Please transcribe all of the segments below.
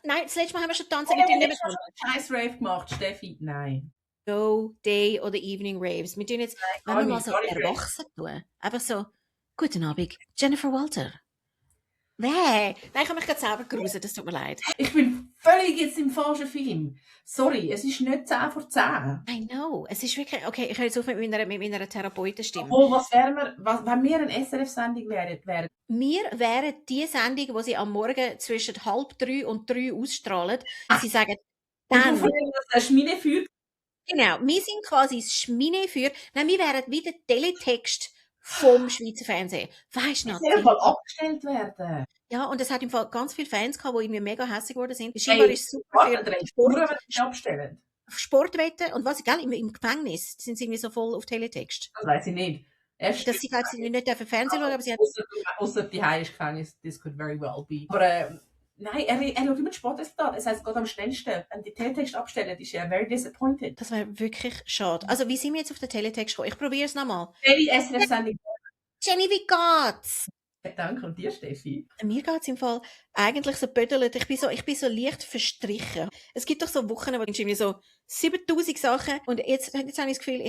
Nein, das letzte Mal haben wir schon getanzt. Wir haben nicht schon einen scheiß Rave gemacht, Steffi. Nein. Go, Day oder Evening Raves. Wir tun jetzt, wenn wir mal so erwachsen tun. Einfach so, guten Abend, Jennifer Walter. Nein, ich habe mich gerade selber geruset, das tut mir leid. Ich bin völlig jetzt im falschen Film. Sorry, es ist nicht 10 vor 10. I know, es ist wirklich, okay, ich höre jetzt auf mit meiner Therapeutenstimme. Oh, was wären wir, wenn wir eine SRF-Sendung wären? Wir wären die Sendung, die sie am Morgen zwischen 2:30 und 3 ausstrahlen. Sie sagen, dann... Das Schminefeuer. Genau, wir sind quasi das Schminefeuer. Nein, wir wären wie der Teletext vom Schweizer Fernsehen. Weißt du noch? Das soll mal abgestellt werden. Ja, und es hat im Fall ganz viele Fans gehabt, die irgendwie mega hässlich geworden sind. Scheinbar ist super für Sportwetten und was, gell, im Gefängnis sind sie irgendwie so voll auf Teletext. Das weiß ich nicht. Dass sie, glaube ich, nicht dürfen Fernsehen schauen, aber sie hat... Ausser die Hause Gefängnis, this could very well be. Aber nein, er schaut immer die Sportresultate. Das heisst, gerade am schnellsten. Wenn die Teletext abstellen, ist er very disappointed. Das wäre wirklich schade. Also, wie sind wir jetzt auf den Teletext gekommen? Ich probiere es nochmal. Welche SRF-Sendung? Jenny, wie geht's? Danke und dir, Steffi. Mir geht es im Fall eigentlich so bödelt. Ich bin so leicht verstrichen. Es gibt doch so Wochen, wo ich irgendwie so 7000 Sachen und jetzt habe ich das Gefühl,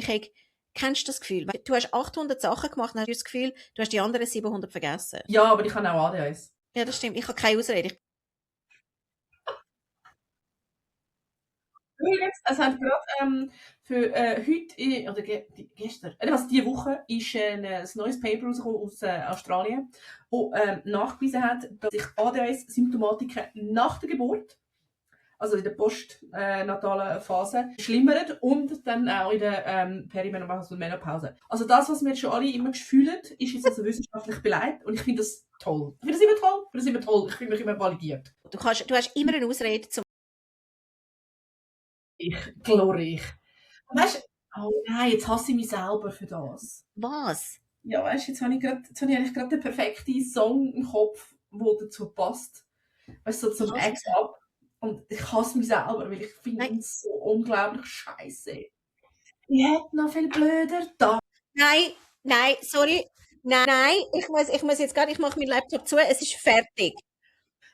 kennst du das Gefühl? Du hast 800 Sachen gemacht und hast das Gefühl, du hast die anderen 700 vergessen. Ja, aber ich habe auch ADHS. Ja, das stimmt. Ich habe keine Ausrede. Übrigens, es hat gerade für heute, oder gestern, also diese Woche, ist ein neues Paper rausgekommen aus Australien, das nachgewiesen hat, dass sich ADHS-Symptomatiken nach der Geburt, also in der postnatalen Phase, verschlimmern und dann auch in der Perimenopause und Menopause. Also das, was wir jetzt schon alle immer fühlen, ist jetzt also wissenschaftlich beleidigt und ich finde das toll. Ich finde das immer toll. Ich fühle mich immer validiert. Du hast immer eine Ausrede zum... Glorreich. Weißt du, oh nein, jetzt hasse ich mich selber für das. Was? Ja, weißt du, jetzt habe ich eigentlich gerade den perfekten Song im Kopf, der dazu passt. Weißt du, so zum Act-Up. Und ich hasse mich selber, weil ich finde es so unglaublich scheiße. Ich hätte noch viel blöder da. Nein, sorry. Nein, ich muss jetzt gerade, ich mache meinen Laptop zu, es ist fertig.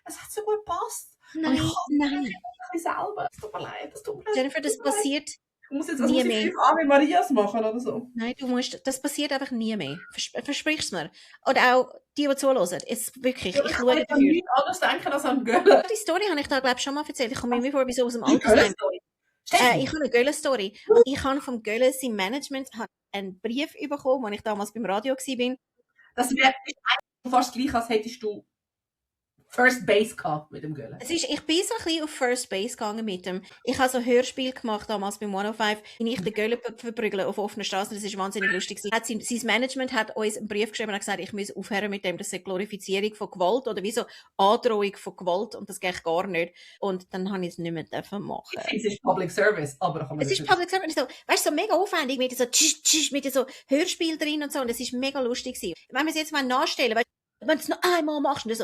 Es hat so gut gepasst. Nein. Selber. Es tut mir leid, Jennifer, das passiert nie mehr. Ich muss Ave Marias machen oder so. Nein, das passiert einfach nie mehr. Versprich's mir. Oder auch die zuhören. Wirklich, ich schaue dafür. Ich kann nichts anderes denken als an Gölle. Die Story habe ich da, glaube ich, schon mal erzählt. Ich komme mir vor, wie so aus dem Altersheim. Ich habe eine Gölle-Story. Ich habe vom Gölle sein Management einen Brief bekommen, als ich damals beim Radio war. Das wäre fast gleich, als hättest du First Base gehabt mit dem Gölle. Ich bin so ein bisschen auf First Base gegangen mit dem. Ich habe so ein Hörspiel gemacht damals beim 105, wie ich den Gölle verprügeln auf offener Straße. Das war wahnsinnig lustig. Sein Management hat uns einen Brief geschrieben und gesagt, ich muss aufhören mit dem. Das ist eine Glorifizierung von Gewalt oder wie so Androhung von Gewalt und das geht gar nicht. Und dann habe ich es nicht mehr machen. Es ist Public Service, aber es ist Public Service. So, weißt du, so mega aufwendig mit so Hörspiel drin und so. Und das ist mega lustig gewesen. Wenn wir es jetzt mal nachstellen, wenn du es noch einmal machst, und dann so,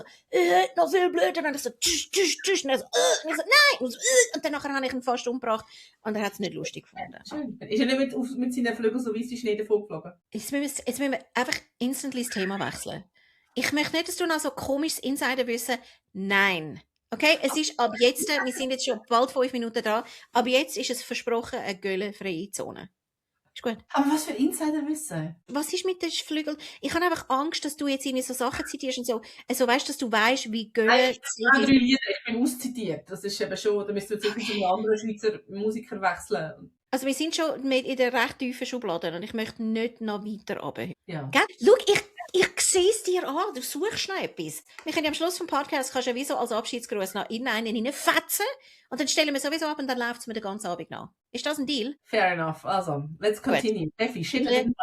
noch viel blöder, dann so, und dann so, nein, und dann nachher habe ich ihn fast umgebracht und er hat es nicht lustig gefunden. Schön. Ist er nicht mit seinen Flügeln so weiss wie Schnee davon geflogen? Jetzt müssen wir einfach instantly das Thema wechseln. Ich möchte nicht, dass du noch so komisches Insiderwissen, nein. Okay, es ist ab jetzt, wir sind jetzt schon bald 5 Minuten dran, ab jetzt ist es versprochen, eine göllenfreie Zone. Ist gut. Aber was für Insiderwissen? Was ist mit den Flügeln? Ich habe einfach Angst, dass du jetzt irgendwie so Sachen zitierst und so. Also weißt, dass du weißt, wie Gölle... Ich bin auszitiert. Das ist eben schon, da müsst ihr jetzt zu einem anderen Schweizer Musiker wechseln. Also wir sind schon in der recht tiefen Schublade und ich möchte nicht noch weiter runter. Ja. Schau, ich sehe es dir an, du suchst noch etwas. Wir können am Schluss vom Podcast kannst du ja wie so als Abschiedsgruß noch in einen reinfetzen und dann stellen wir sowieso ab und dann läuft es mir den ganzen Abend nach. Ist das ein Deal? Fair enough. Also, let's continue. Steffi, schüttel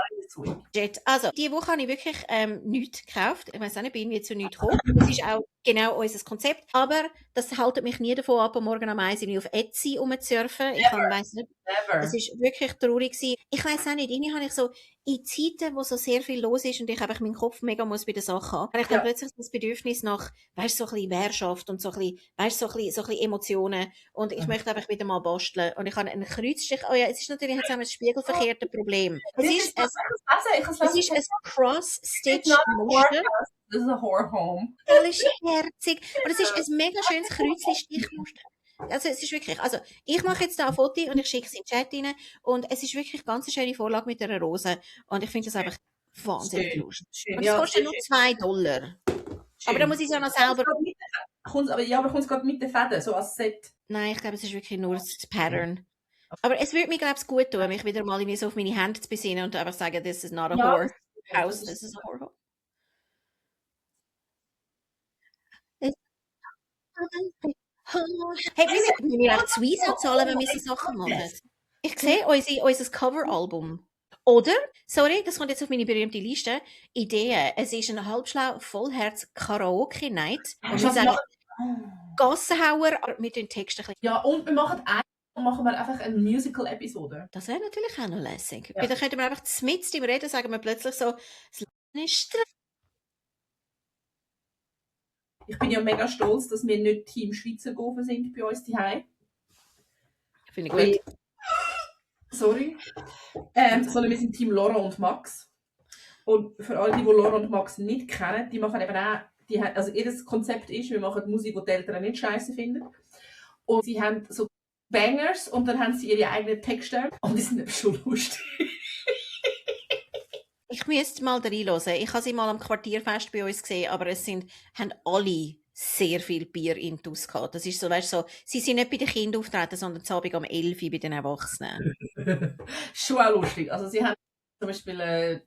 Also, diese Woche habe ich wirklich nichts gekauft. Ich weiss auch nicht, bin ich zu nichts gekommen. Das ist auch genau unser Konzept. Aber das hält mich nie davon ab, am Morgen um 1 Uhr auf Etsy rumzusurfen. Ich weiss nicht. Never. Es war wirklich traurig gewesen. Ich weiss auch nicht, irgendwie habe ich so in Zeiten, wo so sehr viel los ist und ich einfach meinen Kopf mega muss bei der Sache haben, habe ich dann Ja. plötzlich das Bedürfnis nach, weißt du, so ein bisschen Wehrschaft und so ein bisschen, weißt du, so ein bisschen Emotionen und ich möchte einfach wieder mal basteln und ich habe einen Kreuzstich, oh ja, es ist natürlich jetzt auch ein spiegelverkehrtes Problem. Es ist ein Cross-Stitch-Muster. Das ist ein Horror Home. Das ist herzig. Und es ist ein mega schönes Kreuzli-Stichmuster. Also es ist wirklich, also ich mache jetzt da ein Foto und ich schicke es in den Chat rein und es ist wirklich ganz eine schöne Vorlage mit einer Rose und ich finde das einfach wahnsinnig lustig. Schön. Und es Ja, kostet nur $2. Aber da muss ich es ja noch selber... Aber kommt es gerade mit den Fäden, so als Set? Nein, ich glaube, es ist wirklich nur das Pattern. Aber es würde mir, glaube ich, gut tun, mich wieder mal irgendwie so auf meine Hände zu besinnen und einfach sagen, this is not a whore house, this is a whore home. Hey, müssen wir auch Sweets zahlen, wenn wir so Sachen machen? Ich sehe unser Cover-Album. Oder, sorry, das kommt jetzt auf meine berühmte Liste, Ideen. Es ist ein halbschlau Vollherz-Karaoke-Night. Und wir sagen Gassenhauer, aber mit den Texten ein bisschen. Ja, und wir machen wir einfach eine Musical-Episode. Das wäre natürlich auch noch lässig. Ja. Weil dann könnten wir einfach mitten im Reden sagen wir plötzlich so, das Leben ist streng. Ich bin ja mega stolz, dass wir nicht Team Schweizer Gofen sind bei uns daheim. Finde ich gut. Sorry. Sondern wir sind Team Laura und Max. Und für alle, die Laura und Max nicht kennen, die machen eben auch, also ihr Konzept ist, wir machen Musik, die die Eltern nicht scheiße finden. Und sie haben so Bangers und dann haben sie ihre eigenen Texte und die sind eben schon lustig. Ich müsste mal da reinhören. Ich habe sie mal am Quartierfest bei uns gesehen, aber haben alle sehr viel Bier intus gehabt. Das ist so, weißt du, so, sie sind nicht bei den Kindern auftreten, sondern zu Abend um 11 Uhr bei den Erwachsenen. Schon auch lustig. Also sie haben zum Beispiel,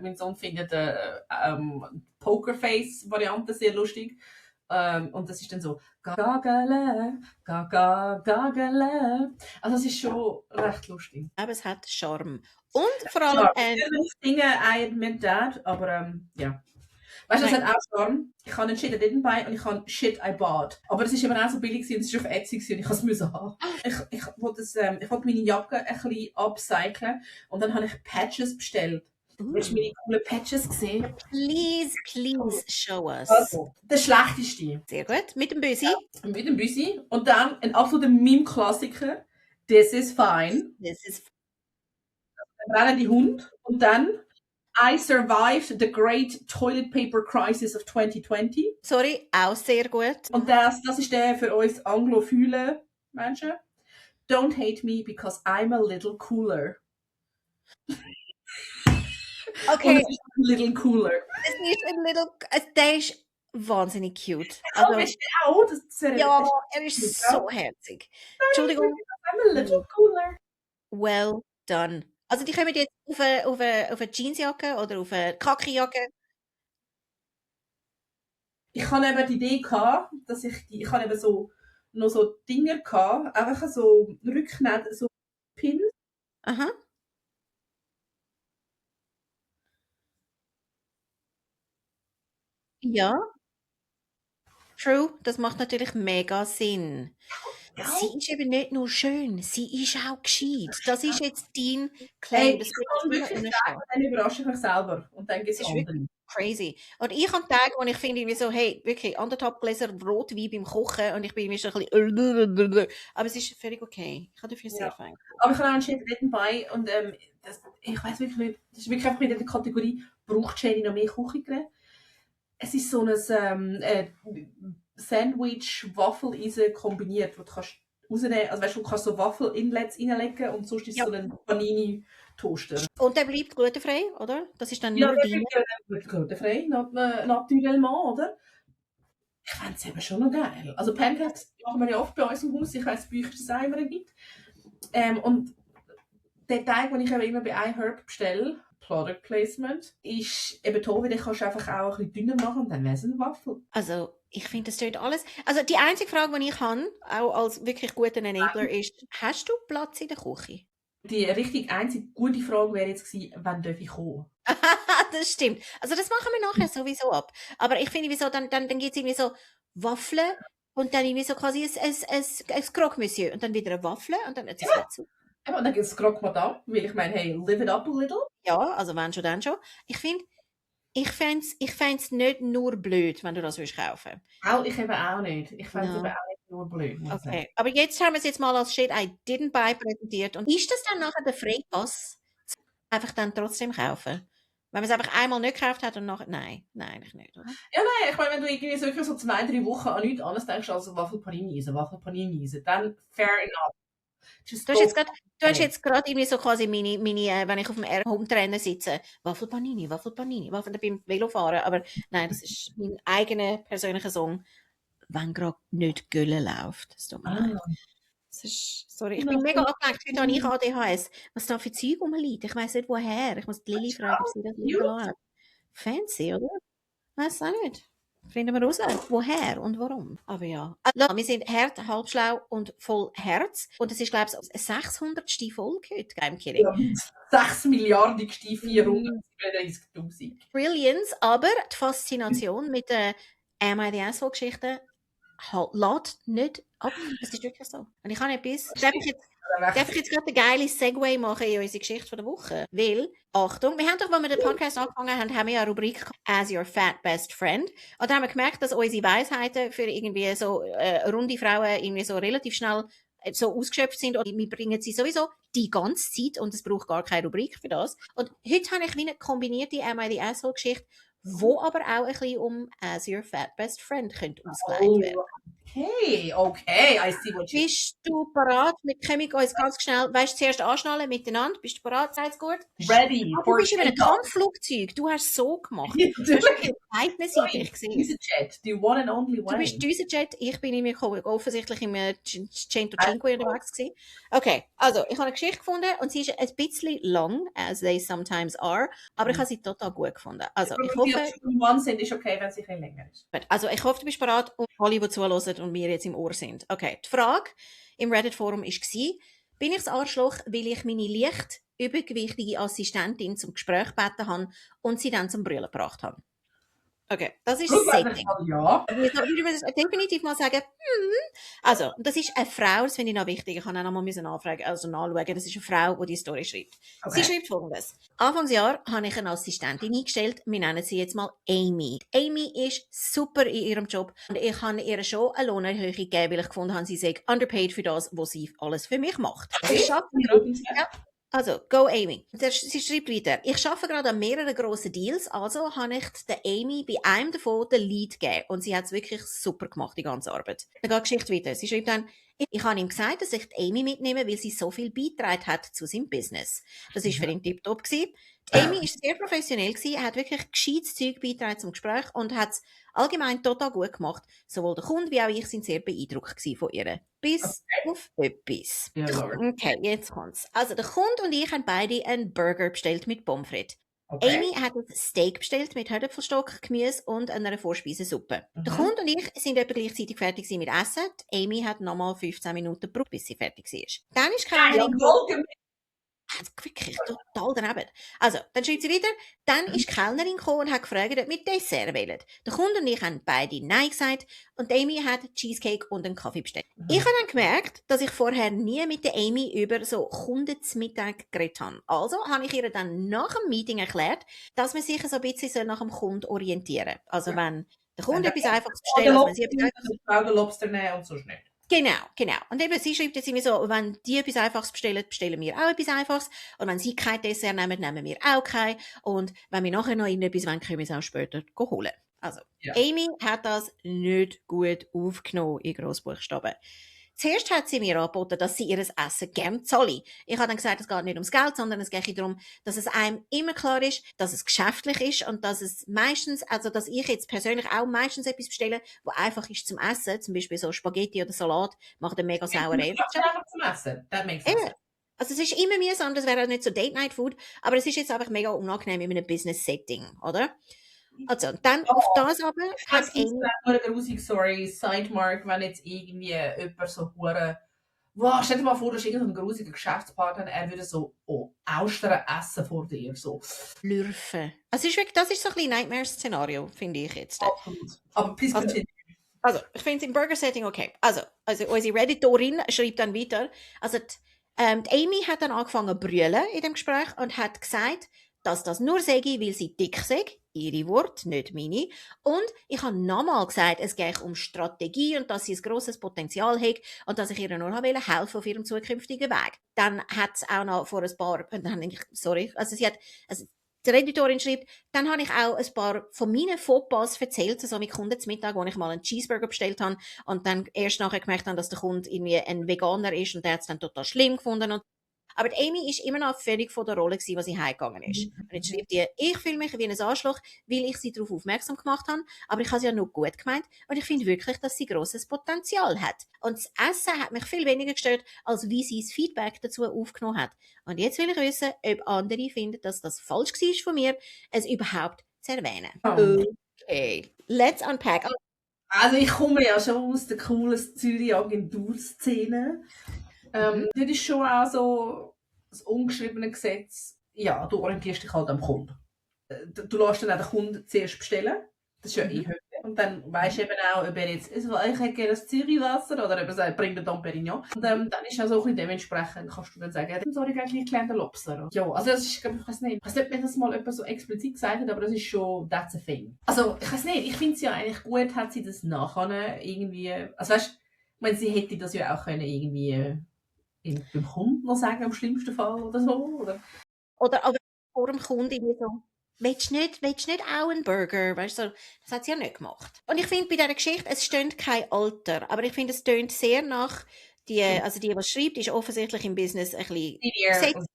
mein Sohn findet die Pokerface-Variante sehr lustig. Und das ist dann so Gagale, Gagale. Also es ist schon recht lustig. Aber es hat Charme. Und vor allem... Ich singe I Admit That, aber ja. Weißt du, das hat auch Charme. Ich habe einen Shit I Didn't Buy und ich habe Shit I Bought. Aber das ist eben auch so billig und es ist auf Etsy und ich habe es haben. Ich wollte meine Jacke ein bisschen upcyclen und dann habe ich Patches bestellt. Hast du meine coolen Patches gesehen? Please show us. Also, der schlechteste. Sehr gut. Mit dem Büsi. Mit dem Büsi. Und dann ein absoluter Meme-Klassiker. This is fine. This is Der brennende Hund. Und dann I survived the great toilet paper crisis of 2020. Sorry, auch sehr gut. Und das ist der für uns anglophilen Menschen. Don't hate me because I'm a little cooler. Okay. Und es ist ein little cooler. Es ist ein little... Der ist wahnsinnig cute. Also, ist der auch? Ja, er ist so herzig. Entschuldigung. I'm a little cooler. Well done. Also die kommen jetzt auf eine Jeansjacke oder auf eine Khaki-Jacke. Ich hatte eben die Idee gehabt, dass ich habe eben so noch so Dinger gehabt, einfach so Rücknähte, so Pins. Aha. Ja. True, das macht natürlich mega Sinn. Ja. Sie ist eben nicht nur schön, sie ist auch gescheit. Das ist jetzt dein Claim. Hey, das kann wirklich sagen, dann überrasche ich mich selber. Und dann gibt es andere. Crazy. Und ich habe Tage, wo ich finde, irgendwie so, hey, wirklich, 1,5 Gläser Rotwein beim Kochen und ich bin irgendwie so ein bisschen... Aber es ist völlig okay. Ich habe dafür sehr fein. Aber ich habe auch einen Shit dabei und ich weiß wirklich nicht, das ist wirklich einfach wieder die Kategorie, braucht Jenny noch mehr Küchengeräte? Es ist so ein Sandwich-Waffel-Eisen kombiniert, wo du kannst rausnehmen, also weißt du kannst so Waffel-Inlets reinlegen und sonst ist es so ein Panini-Toaster. Und der bleibt glutenfrei, oder? Das ist dann nur dein. Ja, der bleibt glutenfrei, naturellement, oder? Ich fände es eben schon noch geil. Also Pancakes machen wir ja oft bei uns im Haus, ich weiss, bei euch ist das auch immer nicht. Und der Teig, den ich eben immer bei iHerb bestelle, Product Placement, ist eben toll, weil den kannst du einfach auch ein bisschen dünner machen und dann wäre es eine Waffel. Also, ich finde, das tut alles. Also, die einzige Frage, die ich habe, auch als wirklich guter Enabler, ist, hast du Platz in der Küche? Die richtig einzige gute Frage wäre jetzt gewesen, wann darf ich kommen? Das stimmt. Also, das machen wir nachher sowieso ab. Aber ich finde, wieso, dann gibt es irgendwie so Waffeln und dann irgendwie so quasi ein Croque Monsieur und dann wieder eine Waffel und dann dazu. Und dann gibt es Croque Madame, weil ich meine, hey, live it up a little. Ja, also wenn schon, dann schon. Ich fänd's nicht nur blöd, wenn du das willst kaufen. Auch, ich eben auch nicht. Ich fände es eben No. auch nicht nur blöd, muss ich sagen. Okay, aber jetzt haben wir es jetzt mal als Shit I didn't buy präsentiert. Und ist das dann nachher der Freipass, einfach dann trotzdem kaufen? Wenn man es einfach einmal nicht gekauft hat und nachher... Nein, eigentlich nicht, oder? Ja, nein, ich meine, wenn du irgendwie so wirklich so 2-3 Wochen an nichts anderes denkst als Waffelpanini essen, dann fair enough. Just Du go hast jetzt gerade irgendwie so quasi meine wenn ich auf dem Home-Trainer sitze, Waffelpanini, Waffel beim Velofahren. Aber nein, das ist mein eigener persönlicher Song, wenn gerade nicht Gülle läuft. Das tut mir leid. Das ist, sorry, ich bin mega abgelenkt. Heute habe ich ADHS. Was da für Zeug rumliegt? Ich weiss nicht, woher. Ich muss die Lilly fragen, ob sie das liegen lassen hat. Fancy, oder? Weiss auch nicht. Finden wir raus, woher und warum. Aber ja. Also, wir sind hart, halb schlau und voll Herz. Und es ist, glaube ich, eine 600. Folge heute, Game Killing. Ja, 6 milliardigste 437.000. Brilliance, aber die Faszination mit der Am I the Asshole-Geschichte lässt nicht ab. Das ist wirklich so. Und ich habe etwas... Darf ich jetzt gerade einen geilen Segway machen in unsere Geschichte der Woche? Weil, Achtung, wir haben doch, als wir den Podcast angefangen haben wir ja eine Rubrik «As your fat best friend». Und da haben wir gemerkt, dass unsere Weisheiten für irgendwie so runde Frauen irgendwie so relativ schnell so ausgeschöpft sind. Und wir bringen sie sowieso die ganze Zeit und es braucht gar keine Rubrik für das. Und heute habe ich wie eine kombinierte Am I the Asshole-Geschichte, wo aber auch ein bisschen um «As your fat best friend» könnte ausgelegt werden. Okay, I see what you... Bist du bereit? Wir können uns ganz schnell, weißt du, zuerst anschnallen miteinander. Bist du bereit? Seid's gut? Ready Du bist in einem Kampfflugzeug. Du hast es so gemacht. Ja, Du hast auf beiden Seiten ich gesehen. Düsenjet, the one and only way. Du bist Düsenjet, ich bin offensichtlich im Cento Cinque unterwegs gewesen. Okay, also, ich habe eine Geschichte gefunden und sie ist ein bisschen lang, as they sometimes are, aber ich habe sie total gut gefunden. Also, ich hoffe... One sind ist okay, wenn sie ein länger ist. Also, ich hoffe, du bist bereit und alle, die zuhören und mir jetzt im Ohr sind. Okay, die Frage im Reddit-Forum war, bin ich das Arschloch, weil ich meine leicht übergewichtige Assistentin zum Gespräch gebeten habe und sie dann zum Brüllen gebracht habe? Okay, das ist das Setting. Ja. Ich würde definitiv mal sagen, Also, das ist eine Frau, das finde ich noch wichtig. Ich kann auch noch mal nachfragen, also nachschauen. Das ist eine Frau, die die Story schreibt. Okay. Sie schreibt Folgendes. Anfangsjahr habe ich eine Assistentin eingestellt. Wir nennen sie jetzt mal Amy. Amy ist super in ihrem Job. Und ich habe ihr schon eine Lohnerhöhung gegeben, weil ich gefunden habe, sie sei underpaid für das, was sie alles für mich macht. Sie schafft Also, go Amy. Sie schreibt weiter. Ich arbeite gerade an mehreren grossen Deals, also habe ich der Amy bei einem davon den Lead gegeben. Und sie hat es wirklich super gemacht, die ganze Arbeit. Dann geht die Geschichte weiter. Sie schreibt dann, ich habe ihm gesagt, dass ich die Amy mitnehme, weil sie so viel beigetragen hat zu seinem Business. Das war für ihn tiptop gewesen. Die Amy war sehr professionell gewesen, hat wirklich gescheites Zeug beigetragen zum Gespräch und hat es allgemein total gut gemacht. Sowohl der Kunde wie auch ich sind sehr beeindruckt von ihr. Bis auf etwas. Ja, Okay, jetzt kommt's. Also, der Kunde und ich haben beide einen Burger bestellt mit Pommes frites. Okay. Amy hat ein Steak bestellt mit Herdöpfelstock, Gemüse und einer Vorspeisensuppe. Der Kunde und ich sind etwa gleichzeitig fertig mit Essen. Die Amy hat nochmal 15 Minuten gebraucht, bis sie fertig war. Dann ist Kellnerin wirklich total daneben. Also, dann schreibt sie wieder, dann ist die Kellnerin gekommen und hat gefragt, ob wir Dessert wählen. Der Kunde und ich haben beide Nein gesagt und Amy hat Cheesecake und einen Kaffee bestellt. Ich habe dann gemerkt, dass ich vorher nie mit der Amy über so Kunden zum Mittag geredet habe. Also habe ich ihr dann nach dem Meeting erklärt, dass man sich so ein bisschen nach dem Kunden orientieren soll. Also wenn der Kunde etwas Einfaches bestellt, also wenn sie etwas Einfaches Lobster nehmen und sonst nicht. Genau. Und eben, sie schreibt jetzt immer so, wenn die etwas Einfaches bestellen, bestellen wir auch etwas Einfaches. Und wenn sie kein Dessert nehmen, nehmen wir auch kein. Und wenn wir nachher noch irgendetwas wollen, können wir es auch später holen. Also, ja. Amy hat das nicht gut aufgenommen in Grossbuchstaben. Zuerst hat sie mir angeboten, dass sie ihr Essen gerne zahle. Ich habe dann gesagt, es geht nicht ums Geld, sondern es geht darum, dass es einem immer klar ist, dass es geschäftlich ist und dass es meistens, also dass ich jetzt persönlich auch meistens etwas bestelle, was einfach ist zum Essen, zum Beispiel so Spaghetti oder Salat, macht einen mega sauren Ehrlich. Einfach zum Essen, das makes sense. Also es ist immer mühsam, das wäre auch nicht so Date-Night-Food, aber es ist jetzt einfach mega unangenehm in einem Business-Setting, oder? Also, dann auf das aber hat Amy... Nur eine grusige Story, Sidemark, wenn jetzt irgendwie jemand so hure... Wow, stell dir mal vor, du hast irgendeinen grusigen Geschäftspartner, er würde so Austern essen vor dir, so. Lürfen. Also das ist so ein bisschen Nightmare-Szenario, finde ich jetzt. Absolut. Aber please continue. Also, ich finde es im Burger-Setting okay. Also unsere Redditorin schreibt dann weiter, also Die Amy hat dann angefangen zu brüllen in dem Gespräch und hat gesagt, dass das nur sage, weil sie dick sei. Ihre Worte, nicht meine. Und ich habe nochmal gesagt, es gehe um Strategie und dass sie ein grosses Potenzial hat und dass ich ihr nur helfen wollte auf ihrem zukünftigen Weg. Dann hat es auch noch vor ein paar, also sie hat, also die Redaktorin schreibt, dann habe ich auch ein paar von meinen Fauxpas erzählt, so mit Kunden zum Mittag, wo ich mal einen Cheeseburger bestellt habe und dann erst nachher gemerkt habe, dass der Kunde irgendwie ein Veganer ist und der hat es dann total schlimm gefunden. Aber die Amy ist immer noch völlig von der Rolle gewesen, als sie heimgegangen ist. Und jetzt schreibt die, ich fühle mich wie ein Arschloch, weil ich sie darauf aufmerksam gemacht habe, aber ich habe es ja nur gut gemeint und ich finde wirklich, dass sie grosses Potenzial hat. Und das Essen hat mich viel weniger gestört, als wie sie das Feedback dazu aufgenommen hat. Und jetzt will ich wissen, ob andere finden, dass das falsch war von mir, es überhaupt zu erwähnen. Okay, let's unpack. Also ich komme ja schon aus der coolen Zürich-Agenturszene. Das ist schon auch so das ungeschriebene Gesetz. Ja, du orientierst dich halt am Kunden. Du lässt dann auch den Kunden zuerst bestellen. Das ist ja eh heute. Und dann weisst du eben auch, ob er jetzt, also ich hätte gerne ein Zürich-Wasser oder ob er sagt, bring den Dom Perignon. Und dann ist auch so ein bisschen dementsprechend, kannst du dann sagen, sorry, ich gleich gelernter Lobster. Ja, also das ist, ich weiß nicht, ob mir das mal jemand so explizit gesagt hat, aber das ist schon, that's a thing. Also, ich weiß nicht, ich finde es ja eigentlich gut, hat sie das nachher irgendwie, also weißt du, ich meine, sie hätte das ja auch können irgendwie beim Kunden noch sagen, im schlimmsten Fall oder so, Oder aber vor dem Kunden irgendwie so, willst du nicht auch einen Burger? Weißt du, das hat sie ja nicht gemacht. Und ich finde bei dieser Geschichte, es stöhnt kein Alter, aber ich finde, es tönt sehr nach, die was schreibt, ist offensichtlich im Business ein bisschen gesetzt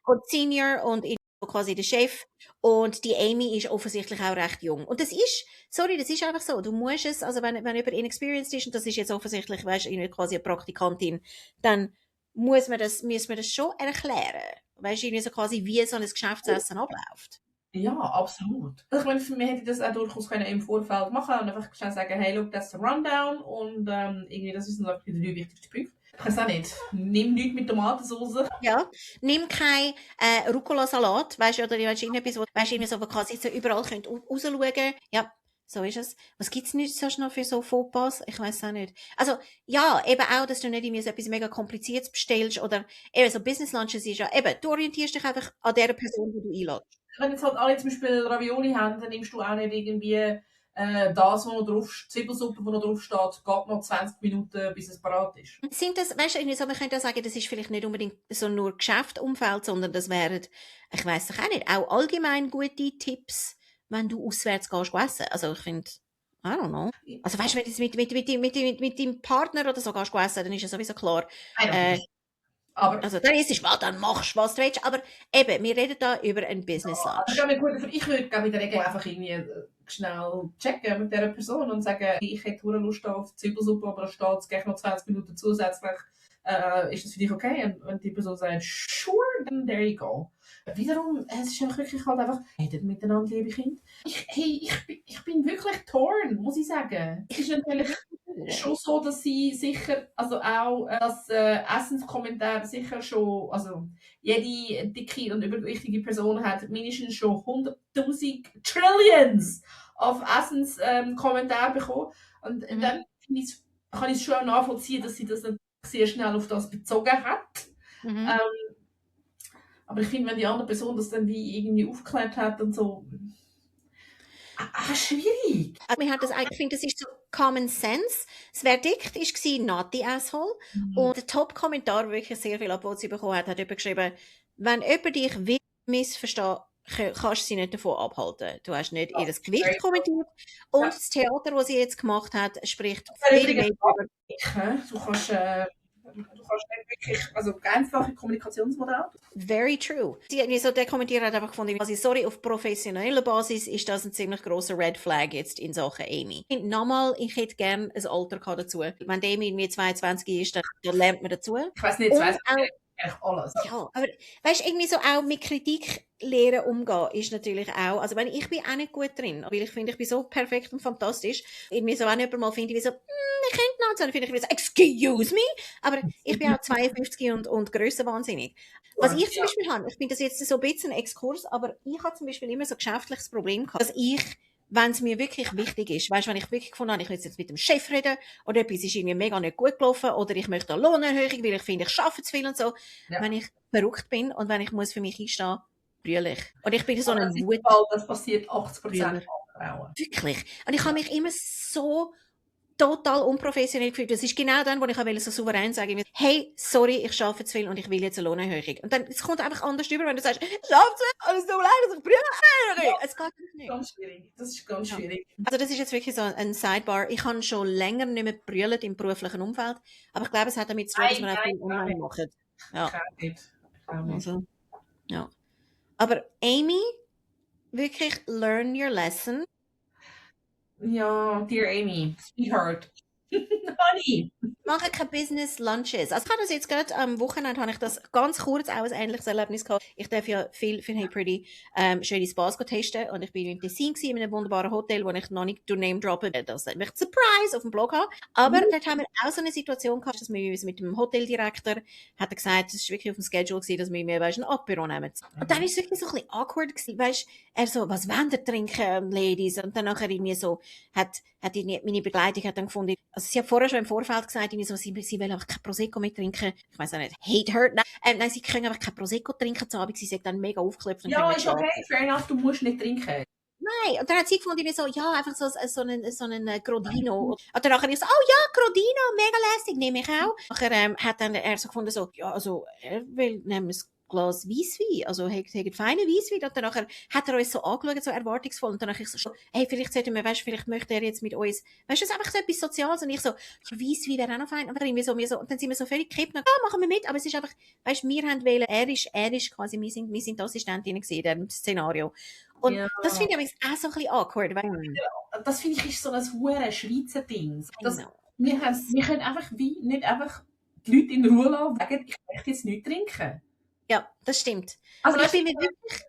und Senior und quasi der Chef. Und die Amy ist offensichtlich auch recht jung. Und das ist einfach so. Du musst es, also wenn jemand inexperienced ist, und das ist jetzt offensichtlich, weißt du, quasi eine Praktikantin, dann müssen wir das schon erklären. Weißt du, so quasi, wie so ein Geschäftsessen abläuft. Ja, absolut. Also ich meine, für mich hätte ich das auch durchaus können im Vorfeld machen und einfach schnell sagen, hey, look, das ist der Rundown und irgendwie, das sind einfach die 3 wichtigsten Punkte. Ich weiß auch nicht. Nimm nichts mit Tomatensauce. Ja, nimm kein Rucola-Salat, weißt du, oder irgendetwas, weißt du, so, wo quasi so überall könnt rausschauen. Ja, so ist es. Was gibt's nicht sonst noch für so Fauxpas? Ich weiß auch nicht. Also, ja, eben auch, dass du nicht irgendwie so etwas mega Kompliziertes bestellst oder eben so Business Lunches ist ja, eben, du orientierst dich einfach an der Person, die du einlädst. Wenn jetzt halt alle zum Beispiel Ravioli haben, dann nimmst du auch nicht irgendwie das, wo noch drauf, Zwiebelsuppe, wo noch drauf steht, geht noch 20 Minuten, bis es parat ist. Sind das, weißt du, irgendwie so, man könnte ja sagen, das ist vielleicht nicht unbedingt so nur Geschäftsumfeld, sondern das wären, ich weiss doch auch nicht, auch allgemein gute Tipps, wenn du auswärts gehst essen. Also ich finde, I don't know. Also weißt du, wenn du mit deinem Partner oder so gehst essen, dann ist ja sowieso klar. Aber also dann ist es mal, dann machst du, was du willst. Aber eben, wir reden da über ein Business Lunch. Ich würde in der Regel einfach irgendwie schnell checken mit dieser Person und sagen, ich hätte Lust auf Zwiebelsuppe, aber da steht es gleich noch 20 Minuten zusätzlich. Ist das für dich okay? Und wenn die Person sagt, sure, then there you go. Wiederum, es ist einfach wirklich halt einfach, redet miteinander, liebe Kinder. Ich bin wirklich torn, muss ich sagen. Es ist natürlich schon so, dass sie sicher, also auch das Essenskommentar sicher schon, also jede dicke und übergewichtige Person hat mindestens schon 100.000 Trillions auf Essenskommentar bekommen. Und dann kann ich es schon auch nachvollziehen, dass sie das dann sehr schnell auf das bezogen hat. Aber ich finde, wenn die andere Person das dann wie irgendwie aufgeklärt hat und so, schwierig. Wir haben das eigentlich, ich finde, das ist so Common Sense. Das Verdikt war not the asshole. Und der Top-Kommentar, wirklich sehr viel Applaus bekommen hat jemand geschrieben, wenn jemand dich will missverstehen, kannst du sie nicht davon abhalten. Du hast nicht ihr Gewicht kommentiert. Und das Theater, das sie jetzt gemacht hat, spricht viel mehr über... Du kannst nicht wirklich, also einfache Kommunikationsmodell. Very true. Der Kommentierer hat einfach gefunden, also sorry, auf professioneller Basis ist das ein ziemlich grosser Red Flag jetzt in Sachen Amy. Nochmal, ich hätte gerne ein Alter dazu. Wenn die Amy irgendwie 22 ist, dann lernt man dazu. Ich weiss nicht, 22 eigentlich alles. Ja, aber weißt du, irgendwie so auch mit Kritik lernen umgehen ist natürlich auch, also ich bin auch nicht gut drin, weil ich finde, ich bin so perfekt und fantastisch. Irgendwie so, wenn jemand mal finde, wie so, ich könnte noch, dann finde ich so, excuse me, aber ich bin auch 52 und grössenwahnsinnig. Was ich zum Beispiel habe, ich finde das jetzt so ein bisschen ein Exkurs, aber ich habe zum Beispiel immer so ein geschäftliches Problem gehabt, dass ich wenn es mir wirklich wichtig ist, weißt, wenn ich wirklich gefunden habe, ich will jetzt mit dem Chef reden oder etwas ist irgendwie mega nicht gut gelaufen oder ich möchte eine Lohnerhöhung, weil ich finde, ich arbeite zu viel und so. Ja. Wenn ich verrückt bin und wenn ich muss für mich einstehen, brülle ich. Und ich bin so Aber ein das ist Wut. der Fall, das passiert 80% Brüller. aller Frauen. Wirklich. Und ich habe mich immer so total unprofessionell gefühlt. Das ist genau dann, wo ich auch so souverän sagen will, hey, sorry, ich arbeite zu viel und ich will jetzt eine Lohnerhöhung. Und dann, es kommt einfach anders rüber, wenn du sagst, ich arbeite zu viel, alles so leid, ich brülle. Es geht nicht. Ganz schwierig. Das ist ganz schwierig. Also das ist jetzt wirklich so ein Sidebar. Ich habe schon länger nicht mehr gebrüllt im beruflichen Umfeld, aber ich glaube, es hat damit zu tun, dass wir auch viel online machen. Ja. Ich auch nicht. Also, ja. Aber Amy, wirklich learn your lesson. Ja, dear Amy, sweetheart. Honey. Mache keine Business Lunches. Also ich habe das jetzt gerade am Wochenende, habe ich das ganz kurz auch ein ähnliches Erlebnis gehabt. Ich darf ja viel für Hey Pretty schöne Spas testen und ich bin im Tessin gewesen, in einem wunderbaren Hotel, wo ich noch nicht Name droppen, das ich Surprise auf dem Blog habe. Aber dort haben wir auch so eine Situation gehabt, dass wir mit dem Hoteldirektor hat er gesagt, es war wirklich auf dem Schedule gewesen, dass wir mir ein Apéro nehmen. Und dann war es wirklich so ein bisschen awkward gewesen, weißt, er so, was wollen ihr trinken, Ladies? Und dann nachher irgendwie so, hat meine Begleitung hat dann gefunden, also sie hat vorher schon im Vorfeld gesagt, so, sie will einfach kein Prosecco mehr trinken. Ich weiss auch nicht, hate her. Nein, sie können einfach kein Prosecco trinken zu Abend. Sie sagt dann mega aufgeklopft. Ja, ist okay, fair enough, du musst nicht trinken. Nein, und dann hat sie gefunden, so, ja, einfach so einen Grodino. Und dann nachher ich so, oh ja, Grodino, mega lässig, nehme ich auch. Nachher hat dann er so gefunden, so, ja, also, er will nehmen ein Glas Weisswein, also hat feine Weisswein. Und dann nachher hat er uns so angeschaut, so erwartungsvoll. Und dann habe ich so, hey, vielleicht sollten wir, weißt, vielleicht möchte er jetzt mit uns, weißt du, das ist einfach so etwas Soziales. Und ich so, ja, Weisswein wäre auch noch fein. Und dann sind wir so völlig gekippt. Ja, machen wir mit. Aber es ist einfach, weißt du, wir haben wählen, er ist quasi, wir sind die Assistentinnen gewesen in diesem Szenario. Und ja. das finde ich auch so ein bisschen awkward. Das finde ich ist so ein hure Schweizer Ding. Genau. Wir können einfach nicht einfach die Leute in Ruhe lassen, wegen, ich möchte jetzt nicht trinken. Ja, das stimmt. Also ich bin mir wirklich,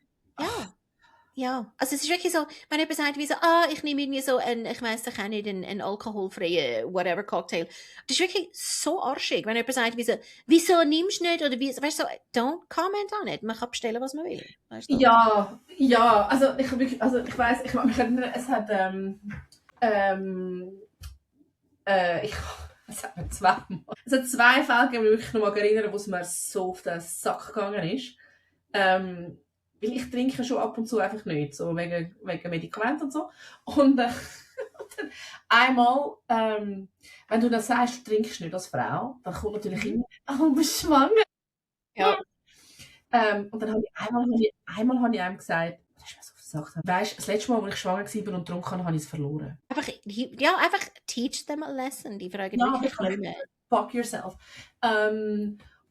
ja. Also es ist wirklich so, wenn jemand sagt, wie so, ich nehme irgendwie so ich weiss doch auch nicht, einen alkoholfreien whatever Cocktail. Das ist wirklich so arschig, wenn jemand sagt, wie so, wieso nimmst du nicht? Oder wie, weißt du, so, don't comment on it. Man kann bestellen, was man will. Weißt du? Ja, also ich weiss, ich kann mich erinnern, es hat, es hat zwei Fälle gegeben, die ich mich noch mal erinnere, wo es mir so auf den Sack gegangen ist. Weil ich trinke schon ab und zu einfach nicht, so wegen Medikamenten und so. Und dann einmal, wenn du dann sagst, du trinkst nicht als Frau, dann kommt natürlich immer, du bist schwanger. Ja. Und dann habe ich einmal einem gesagt, das ist mir so versagt. Weißt, das letzte Mal, als ich schwanger war und getrunken habe, habe ich es verloren. Einfach teach them a lesson. Die fragen wirklich, fuck yourself.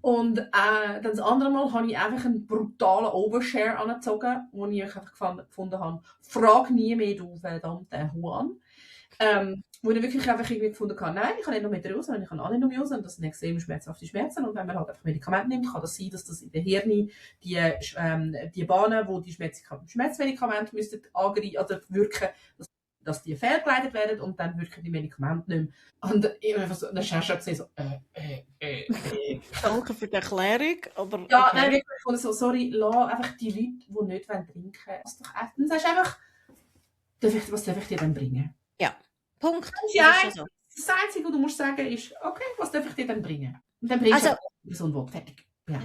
Und dann das andere Mal habe ich einfach einen brutalen Overshare angezogen, wo ich einfach gefunden habe, frag nie mehr, du verdammte Huan. Wo ich wirklich einfach irgendwie gefunden habe, nein, ich habe Endometriose, ich habe Adenomyose und das sind extrem schmerzhafte Schmerzen. Und wenn man halt einfach Medikamente nimmt, kann das sein, dass das in der Hirn die Bahnen, wo die Schmerzmedikamente müssten wirken, dass die fehlgeleitet werden und dann wirken die Medikamente nicht mehr. Und ich habe so, dann hast du gesehen, so, Danke für die Erklärung, aber... Ja, okay. Nein, wirklich, ich so, sorry, lass einfach die Leute, die nicht trinken wollen, das doch essen. Dann sagst du einfach, was darf ich dir dann bringen? Ja, Punkt. Das Einzige, was du musst sagen, ist, okay, was darf ich dir dann bringen? Und dann bringst du die Person fertig. Ja,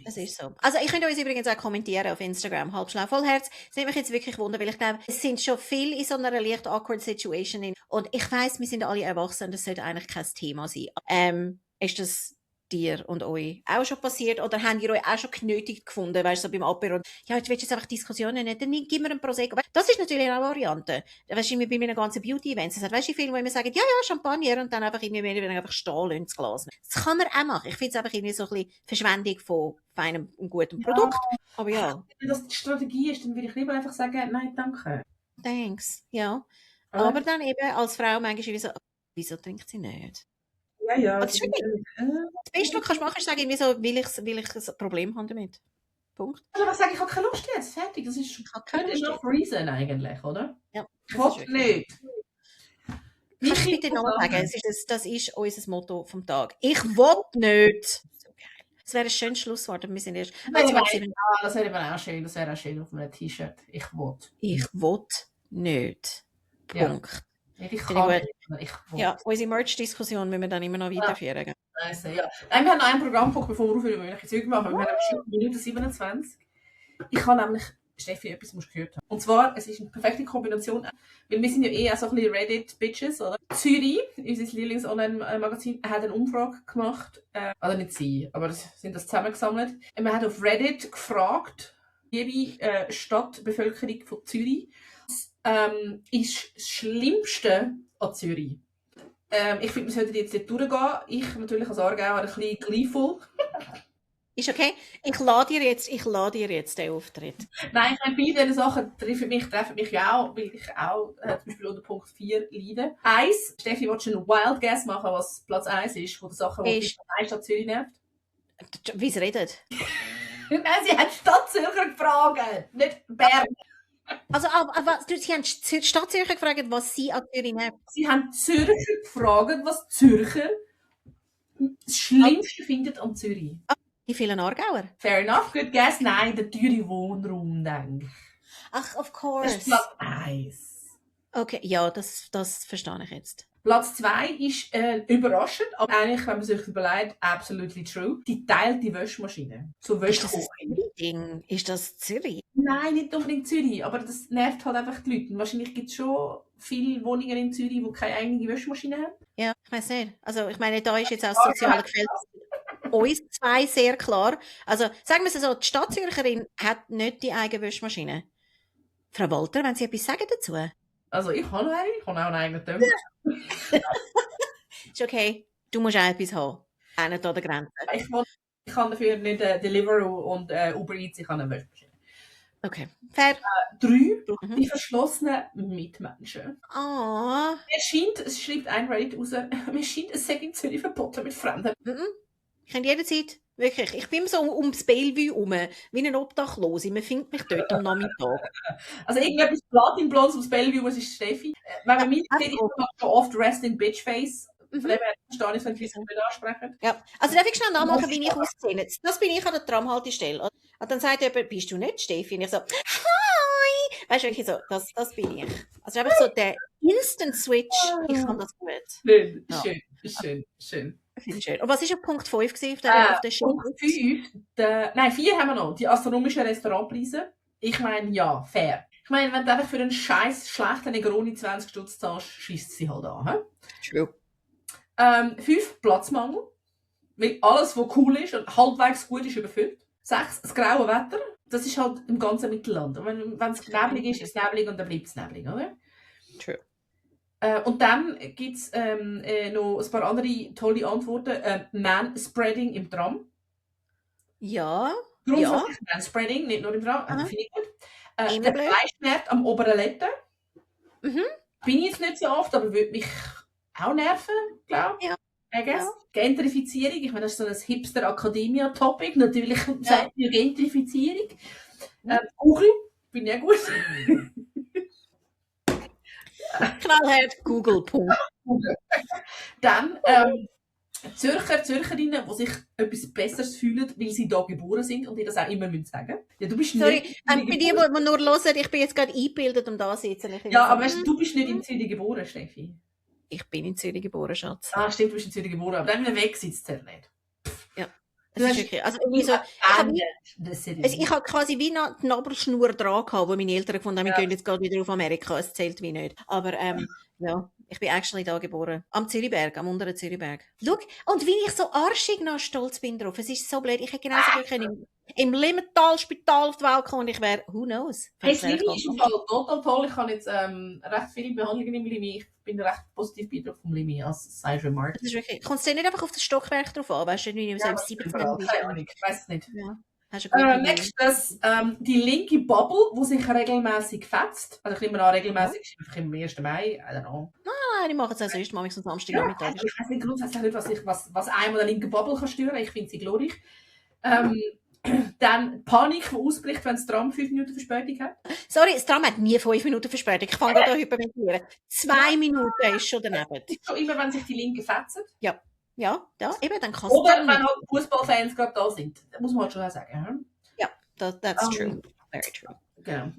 das ist so. Also ich könnte uns übrigens auch kommentieren auf Instagram, halbschlau Vollherz. Das nimmt mich jetzt wirklich wunder, weil ich glaube, es sind schon viele in so einer leicht awkward Situation. Und ich weiss, wir sind alle erwachsen, das sollte eigentlich kein Thema sein. Ist das dir und euch auch schon passiert? Oder habt ihr euch auch schon genötigt gefunden, weißt du, so beim Apéro? Ja, jetzt willst du jetzt einfach Diskussionen nicht, dann gib mir einen Prosecco. Das ist natürlich eine Variante. Weißt du, bei meinen ganzen Beauty-Events, das hat, weißt du, viele, wo immer sagen, ja, Champagner und dann einfach irgendwie mehr oder weniger einfach stehen lassen, das Glas. Das kann man auch machen. Ich finde es einfach irgendwie so ein bisschen Verschwendung von feinem und gutem Produkt. Aber ja. Wenn das die Strategie ist, dann würde ich lieber einfach sagen, nein, danke. Thanks, ja. Aber dann eben als Frau manchmal so, wieso trinkt sie nicht? Ja. Das Beste, was du machen kannst, ist sagen, wieso will ich ein Problem haben damit. Punkt. Also was sage ich, habe keine Lust jetzt, fertig. Das ist keine enough reason eigentlich, oder? Ja. Ich will nicht. Kann ich bitte nochmal sagen, das ist unser Motto vom Tag. Ich will nicht. Das wäre ein schönes Schlusswort, aber wir sind erst... Das wäre auch schön auf einem T-Shirt. Ich will. Ich will nicht. Ja. Punkt. Nicht, ich Finde ich kann gut. nicht. Ich will. Ja, unsere Merch-Diskussion müssen wir dann immer noch weiterführen. gell? Also, ja. Nein, wir haben noch einen Programmpunkt, bevor wir aufhören, wir Zeug machen. Wir haben schon Minute 27. Ich habe nämlich, Steffi, etwas musst du gehört haben. Und zwar, es ist eine perfekte Kombination, weil wir sind ja eh auch so ein bisschen Reddit-Bitches, oder? Zürich, unser Lieblings-Online-Magazin, hat eine Umfrage gemacht, also nicht sie, aber sind das zusammengesammelt. Man hat auf Reddit gefragt, liebe Stadtbevölkerung von Zürich, ist das Schlimmste an Zürich? Ich finde, wir sollten jetzt nicht durchgehen. Ich natürlich als Aargauer ein bisschen gleeful. Ist okay? Ich lade dir jetzt den Auftritt. Nein, ich meine, bei diesen Sachen treffen mich ja auch, weil ich auch zum Beispiel unter Punkt 4 leide. 1, Steffi, willst du einen Wild Guess machen, was Platz 1 ist, von den Sachen, die die Stadt Zürich nervt? Wie sie redet? Nein, sie hat Stadt Zürcher gefragt, nicht Bern. Also, sie haben Stadt Zürcher gefragt, was sie an Zürich nervt. Sie haben Zürcher gefragt, was Zürcher das Schlimmste findet an Zürich. Die vielen Aargauer. Fair enough, good guess. Nein, der teure Wohnraum, denke ich. Ach, of Das course. ist Platz 1. Okay, ja, das verstehe ich jetzt. Platz 2 ist überraschend, aber eigentlich, wenn man sich überlegt, absolutely true. Die teilte Wäschmaschine. So Ist das ein Wäschkochen. Zürich-Ding? Ist das Zürich? Nein, nicht unbedingt Zürich, aber das nervt halt einfach die Leute. Und wahrscheinlich gibt es schon viele Wohnungen in Zürich, die keine eigene Wäschmaschine haben. Ja, ich weiß nicht. Also, ich meine, da ist jetzt auch das soziale Gefälle uns zwei sehr klar. Also, sagen wir es so, die Stadtzürcherin hat nicht die eigene Wäschmaschine. Frau Walter, wenn Sie etwas sagen dazu? Also ich habe noch eine, ich habe auch einen eigenen Töpfer. Ist okay, du musst auch etwas haben. Auch nicht an der Grenze. Ich kann dafür nicht Deliveroo und Uber Eats, ich habe eine Wäschmaschine. Okay, fair. 3, die verschlossenen Mitmenschen. Ah. Es schreibt ein Reddit raus, mir scheint, es sei in Zürich verboten mit Fremden. Ich kann jederzeit, wirklich, ich bin so ums Bellevue herum, wie ein Obdachlose. Man findet mich dort am Nachmittag. Also irgendetwas Platinblondes ums Bellevue, was ist Steffi? Wenn man mich sieht, ich mache schon oft Rest in Bitchface. Von dem her verstehe ich, wenn die Leute nicht ansprechen. Ja, also darf ich schnell nachmachen, wie ich aussehe. Das bin ich an der Tramhaltestelle. Und dann sagt jemand, bist du nicht Steffi? Und ich so, hi! Weißt du, wirklich so, das bin ich. Also einfach so der Instant Switch, ich kann das gut. Schön, Ja. schön. Finde ich schön. Und was war auf Punkt 5 auf der Show? Punkt 5, 4 haben wir noch, die astronomischen Restaurantpreise. Ich meine, ja, fair. Ich meine, wenn du einfach für einen scheiß schlechten Negroni 20 Stutz zahlst, schießt sie halt an. True. 5, Platzmangel. Weil alles, was cool ist und halbwegs gut ist, überfüllt. 6, das graue Wetter. Das ist halt im ganzen Mittelland. Und wenn es neblig ist es neblig und dann bleibt es neblig, oder? True. Und dann gibt es noch ein paar andere tolle Antworten. Manspreading im Tram. Ja. Grundsätzlich Manspreading, nicht nur im Tram. Finde ich gut. Immer Der blöd. Fleischwert am oberen Letten. Mhm. Bin ich jetzt nicht so oft, aber würde mich auch nerven, glaube ich. Ja. I guess. Ja. Gentrifizierung, ich meine, das ist so ein Hipster-Academia-Topic. Natürlich sagt mir Gentrifizierung. Google, bin ich auch gut. Knallhart Google. Punkt. Dann Zürcherinnen, die sich etwas Besseres fühlen, weil sie da geboren sind und die das auch immer sagen müssen. Ja, du bist Sorry, nicht bei die nur hören, ich bin jetzt gerade eingebildet, um da zu sitzen. Ja, aber weißt du bist nicht in Zürich geboren, Steffi. Ich bin in Zürich geboren, Schatz. Ah, stimmt, du bist in Zürich geboren, aber dann wieder weg sitzt er nicht. Ja. Du Das hast ist wirklich, also irgendwie so, ich habe quasi wie eine Nabelschnur dran gehabt, wo meine Eltern gefunden haben, wir gehen jetzt gerade wieder auf Amerika, es zählt wie nicht. Aber ja, ich bin actually da geboren. Am Zürichberg, am unteren Zürichberg. Schau, und wie ich so arschig noch stolz bin drauf. Es ist so blöd. Ich hätte genauso gut können im Limmental-Spital auf die Welt kommen und ich wäre, who knows? Hey, das Limi ist im Fall total toll. Ich habe jetzt recht viele Behandlungen im Limi. Ich bin recht positiv beeindruckt vom Limi als Side Remark. Das ist wirklich, kommst du nicht einfach auf das Stockwerk drauf an? Weißt du, wie so im 17. Keine Ahnung, ich weiß es nicht. Ja. Hast du eine gute Nächstes, die linke Bubble, die sich regelmäßig fetzt. Also ich nehme an, regelmäßig ist einfach im 1. Mai, I don't know. Nein, ich mache es auch sonst, mache ich am Samstagnachmittag. Ich weiß nicht grundsätzlich nicht, was einem der linken Bubble kann stören. Ich finde sie glorreich. Dann Panik, die ausbricht, wenn das Tram 5 Minuten Verspätung hat. Sorry, das Tram hat nie 5 Minuten Verspätung. Ich fange gerade an hyperventilieren. 2 Minuten ist schon daneben. Das ist schon immer, wenn sich die Linken fetzen. Ja, eben, dann kannst du Oder wenn halt Fußballfans gerade da sind. Das muss man halt schon auch sagen. Ja, that's true. Very true. Genau.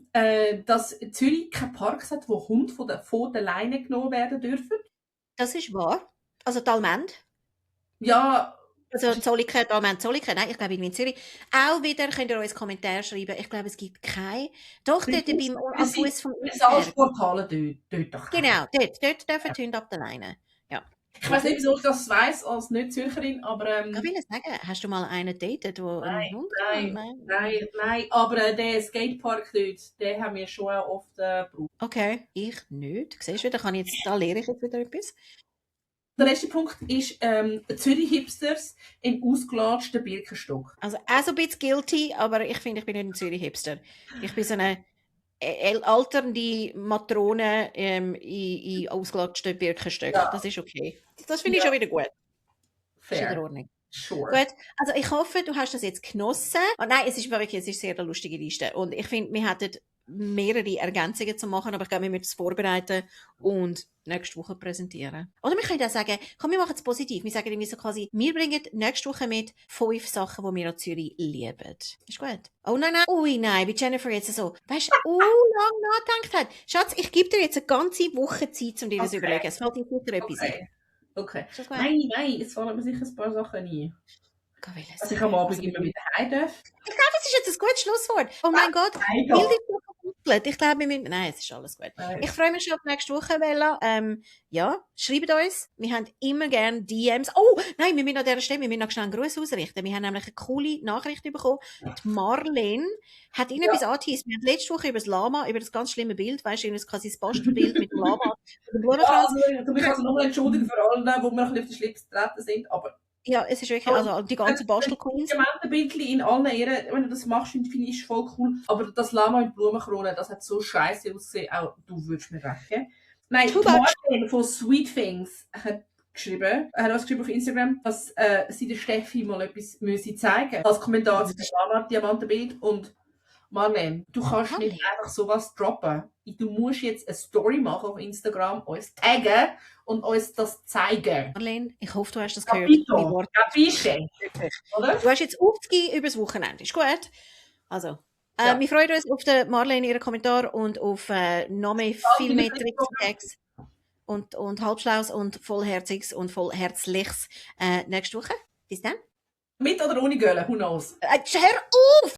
Dass Zürich keinen Park hat, wo Hunde von der Leine genommen werden dürfen. Das ist wahr. Also die Allmend. Ja, Also Zolliken, Allmend, Zolliken. Nein, ich glaube in Zürich. Auch wieder könnt ihr uns Kommentare schreiben. Ich glaube, es gibt keine. Doch, dort am Fuß vom es Eisberg. Sporthalle dort doch. Genau, dort dürfen die Hunde ab der Leine. Ja. Ich weiß nicht, wieso ich das weiss als Nicht-Zürcherin, aber... Ich will sagen, hast du mal einen datet, der einen Hund Nein. Aber der Skatepark dort, den haben wir schon oft gebraucht. Okay, ich nicht. Siehst du, da lehre ich jetzt wieder etwas. Der letzte Punkt ist Zürich-Hipsters im ausgelatschten Birkenstock. Also auch so ein bisschen guilty, aber ich finde, ich bin nicht ein Zürich-Hipster. Ich bin so eine alternde Matrone in ausgelatschten Birkenstöcken. Ja. Das ist okay. Das finde ich schon wieder gut. Fair. Ist in Ordnung. Sure. Gut, also ich hoffe, du hast das jetzt genossen. Oh, nein, es ist sehr eine lustige Liste. Und ich finde, wir hätten mehrere Ergänzungen zu machen, aber ich glaube, wir müssen es vorbereiten und nächste Woche präsentieren. Oder wir können auch sagen, komm, wir machen es positiv. Wir sagen irgendwie so quasi, wir bringen nächste Woche mit 5 Sachen, die wir an Zürich lieben. Ist gut? Oh nein. Ui nein, wie Jennifer jetzt so, weißt du, lange nachgedacht hat. Schatz, ich gebe dir jetzt eine ganze Woche Zeit, um dir das zu überlegen. Es fällt dir sicher etwas ein. Okay. Ist das gut? Nein, es fallen mir sicher ein paar Sachen ein. Dass ich am Abend immer wieder heim darf. Ich glaube, das ist jetzt ein gutes Schlusswort. Oh mein Gott, ich glaube, wir müssen... Nein, es ist alles gut. Nein. Ich freue mich schon auf nächste Woche, Bella. Ja, schreibt uns. Wir haben immer gerne DMs. Oh, nein, wir müssen an dieser Stelle, wir müssen noch schnell einen Gruß ausrichten. Wir haben nämlich eine coole Nachricht bekommen. Die Marlene hat Ihnen etwas angeteased. Wir haben letzte Woche über das Lama, über das ganz schlimme Bild, weißt du, quasi das Bastelbild mit dem Lama und dem Blumenkranz. Du musst also nochmal entschuldigen für alle, die mir ein bisschen auf den Schlips getreten sind, aber... Ja, es ist wirklich, also die ganzen Bastelqueens. Das Bildchen in allen Ehren, wenn du das machst, finde ich voll cool. Aber das Lama mit Blumenkrone, das hat so scheiße ausgesehen, auch du würdest mir recht. Nein, Martin von Sweet Things hat was geschrieben auf Instagram, dass sie der Steffi mal etwas müsse zeigen. Als Kommentar zu dem Lama-Diamantenbild. Und Marlene, du kannst nicht einfach sowas droppen. Du musst jetzt eine Story machen auf Instagram, uns taggen und uns das zeigen. Marlene, ich hoffe, du hast das gehört. Oder? Du hast jetzt aufzugehen über das Wochenende. Ist gut? Also, wir freuen uns auf den Marlene, ihren Kommentar und auf noch mehr, viel mehr Tricks und Halbschlaus und Vollherziges und Vollherzliches nächste Woche. Bis dann. Mit oder ohne Gölle, who knows? Hör auf!